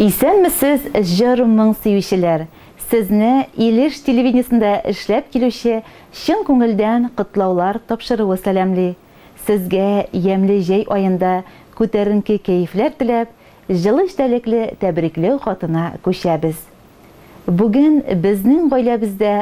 Исәнмесез, җыр-моң сөючеләр! Сезне Илеш телевидениесендә эшләп килүче чын күңелдән котлаулар тапшыруы сәламли. Сезгә ямьле җәй аенда күтәренке кәефләр теләп, җылы эчтәлекле тәбрикләү хатына күчәбез. Бүген безнең гаиләбездә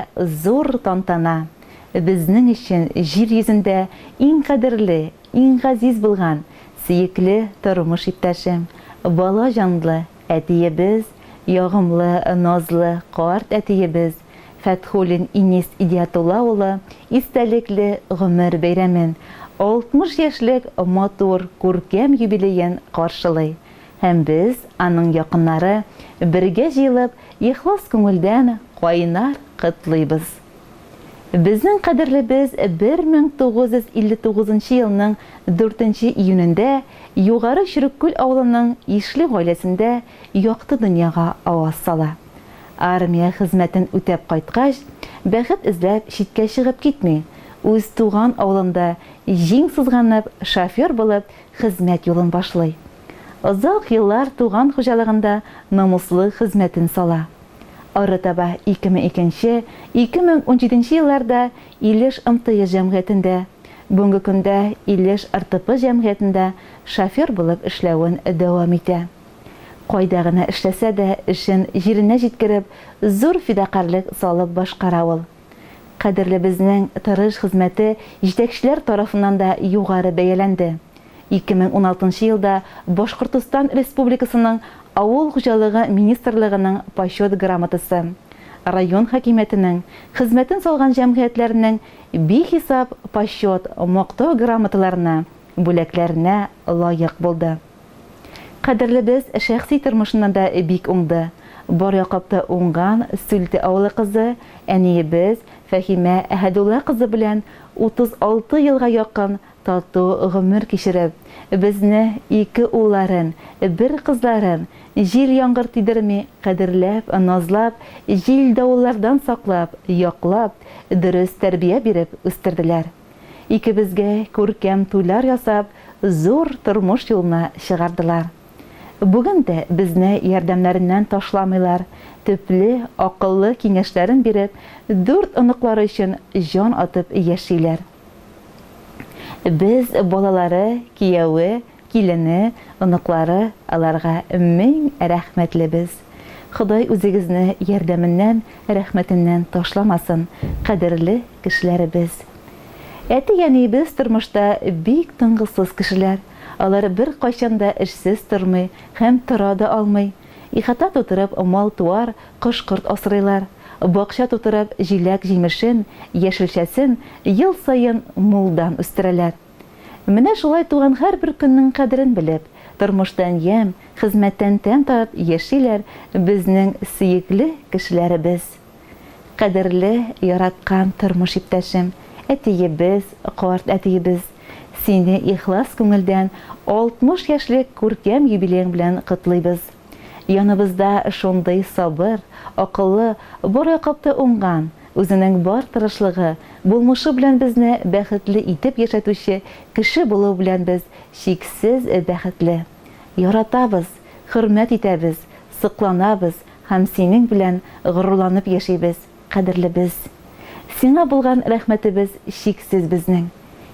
зур тантана. Безнең өчен җир йөзендә иң кадерле, иң газиз булган, сөекле тормыш иптәшем, бала җанлы әтиебез, ягымлы, назлы карт әтиебез Фәтхуллин Инис Идиатулла улы истәлекле гомер бәйрәмен, 60 яшьлек матур, күркәм юбилеен каршылый. Һәм без, аның якыннары, бергә җыелып, ихлас күңелдән кайнар котлыйбыз. Безнең кадерлебез 1959 нчы елның дүртенче июнендә Югары Чөреккүл авылының ишле гаиләсендә якты дөньяга аваз сала. Армия хезмәтен үтәп кайткач, бәхет эзләп читкә чыгып китми, үз туган авылында җиң сызганып шофер булып хезмәт юлын башлый. Озак еллар туган хуҗалыгында намуслы хезмәтен сала. Арытаба 2002 нче, 2017 нче елларда Илеш МТС җәмгыятендә, бүгенге көндә Илеш РТП җәмгыятендә шофер булып эшләвен дәвам итә. Кайда гына эшләсә дә, эшен җиренә җиткереп, зур фидакарьлек салып башкара ул. Кадерлебезнең тырыш хезмәте җитәкчеләр тарафыннан да югары бәяләнде. 2016 нчы елда Башкортостан Республикасының Авыл хуҗалыгы министрлыгының Почет грамотасы, район хакимиятенең, хезмәтен салган җәмгыятьләрнең бихисап Почет, Мактау грамоталарына, бүләкләренә лаек булды. Кадерлебез шәхси тормышыннан да бик уңды. Бар яклап та уңган Сүлте авылы кызы, әниебез Фәһимә Әһәдулла кызы белән 36 елга якын тату гомер кичереп, безне, ике улларын, бер кызларын, җил-яңгыр тидерми кадерләп, назлап, җил-давыллардан саклап, яклап, дөрес тәрбия биреп үстерделәр. Икебезгә күркәм туйлар ясап, зур тормыш юлына чыгардылар. Бүген дә безне ярдәмнәреннән ташламыйлар, төпле, акыллы киңәшләрен биреп, дүрт оныклары өчен җан атып яшиләр. Без, балалары, кияве, Килене, оныклары аларга мең рәхмәтлебез. Ходай үзегезне ярдәменнән, рәхмәтеннән ташламасын, кадерле кешеләребез. Әти-әниебез тормышта бик тынгысыз кешеләр. Алар беркайчан да эшсез тормый һәм тора да алмый. Ихата тутырып мал-туар, кош-корт асрыйлар. Бакча тутырып җиләк-җимешен, яшелчәсен ел саен мулдан үстерәләр. Менә шулай туган һәрбер көннең кадерен белеп, тормыштан ямь, хезмәттән тәм табып яшиләр безнең сөекле кешеләребез. Кадерле, яраткан тормыш иптәшем, әтиебез, карт әтиебез, сине ихлас күңелдән 60 яшьлек күркәм юбилеең белән котлыйбыз. Яныбызда шундый сабыр, акыллы, бар яклап та уңган, үзенең бар тырышлыгы, булмышы белән безне бәхетле итеп яшәтүче кеше булуы белән без чиксез бәхетле. Яратабыз, хөрмәт итәбез, сокланабыз һәм синең белән горурланып яшибез, кадерлебез. Сиңа булган рәхмәтебез чиксез безнең.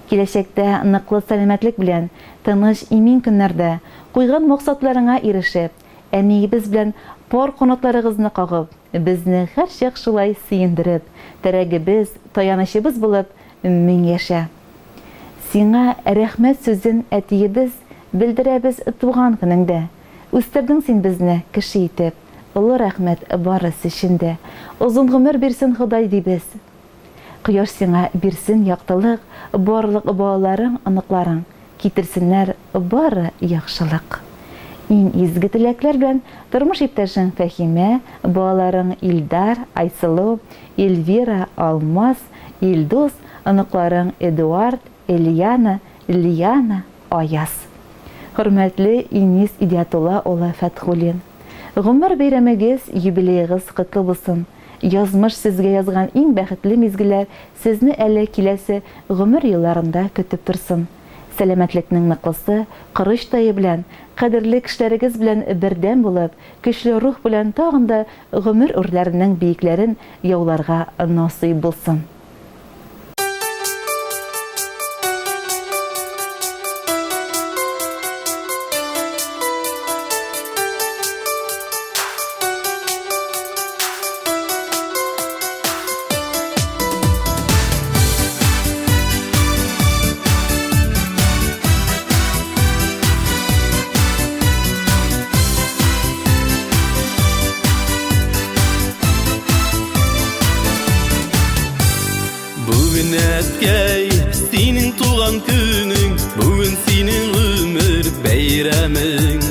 Киләчәктә ныклы сәламәтлек белән, тыныч, имин көннәрдә, куйган максатларыңа ирешеп, әниебез белән пар канатларыгызны кагып, безне һәрчак шулай сөендереп, терәгебез, таянычыбыз булып, мең яшә! Сиңа рәхмәт сүзен, әтиебез, белдерәбез туган көнеңдә. Үстердең син безне кеше итеп, олы рәхмәт барысы өчен дә. Озын гомер бирсен Ходай, дибез. Кояш сиңа бирсен яктылык, барлык балаларың, оныкларың китерсеннәр бары яхшылык. Иң изге теләкләр белән тормыш иптәшең Фәһимә, балаларың Илдар, Айсылу, Эльвира, Алмаз, Илдус, оныкларың Эдуард, Эльяна, Лиана, Аяз. Хөрмәтле Инис Идиатулла улы Фәтхуллин! Гомер бәйрәмегез, юбилеегыз котлы булсын! Язмыш сезгә язган иң бәхетле мизгелләр сезне әле киләсе гомер елларында көтеп торсын. Сәламәтлекнең ныклысы, корычтае белән, кадерле кешеләрегез белән бердәм булып, көчле рух белән тагын да гомер үрләренең биекләрен яуларга насыйп булсын. Бүген әткәй, синең туган көнең, бүген синең гомер бәйрәмең.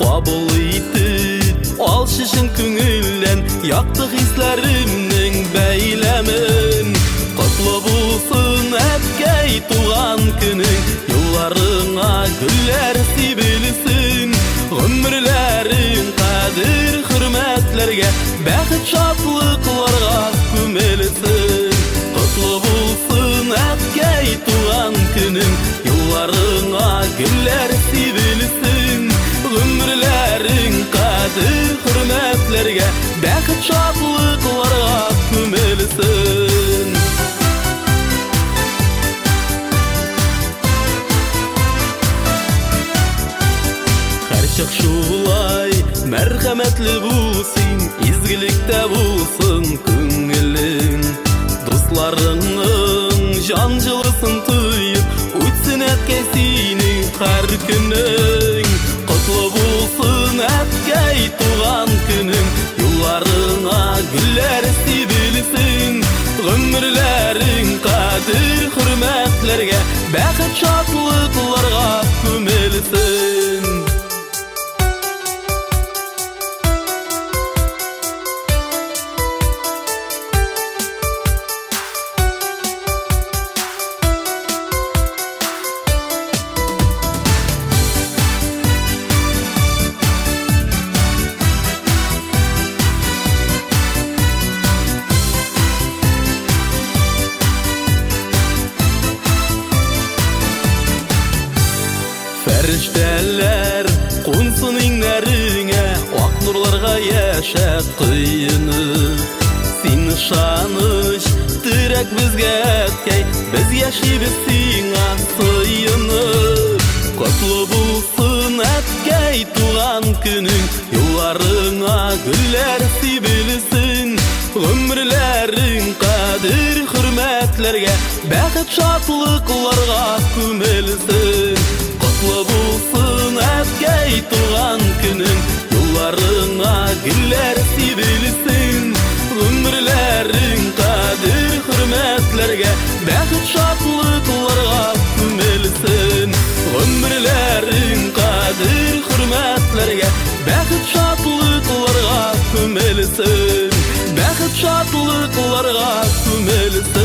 Кабул итеп, алчы чын күңелдән якты хисләремнең бәйләмен. Котлы булсын, әткәй, туган көнең, юлларыңа гөлләр сибелсен. Гомерләрең кадер хөрмәтләргә, бәхет шатлыкларга күмелсен. Котлы булсын, әткәй, туган көнең, юлларыңа гөлләр сибелсен. Гомерләрең кадер хөрмәтләргә, бәхет шатлыкларга күмелсен. Һәрчак шулай мәрхәмәтле бул син, изгелектә булсын күңелең. Дусларыңның җан җылысын тоеп, үтсен әткәй синең һәр көнең. Котлы булсын, әткәй, туган көнең, юлларыңа гөлләр сибелсен. Гомерләрең кадер хөрмәтләргә, бәхет шатлыкларга күмелсен. Фәрештәләр кунсын иңнәреңә, ак нурларга яшәп коенып. Син ышаныч, терәк безгә, әткәй, без яшибез сиңа сыенып. Котлы булсын, әткәй, туган көнең, юлларыңа гөлләр сибелсен. Гомерләрең кадер хөрмәтләргә, бәхет шатлыкларга күмелсен. Котлы булсын, әткәй, туган көнең, юлларыңа гөлләр сибелсен. Гомерләрең кадер хөрмәтләргә, бәхет шатлыкларга күмелсен. Гомерләрең кадер хөрмәтләргә, бәхет шатлыкларга күмелсен. Бәхет шатлыкларга күмелсен.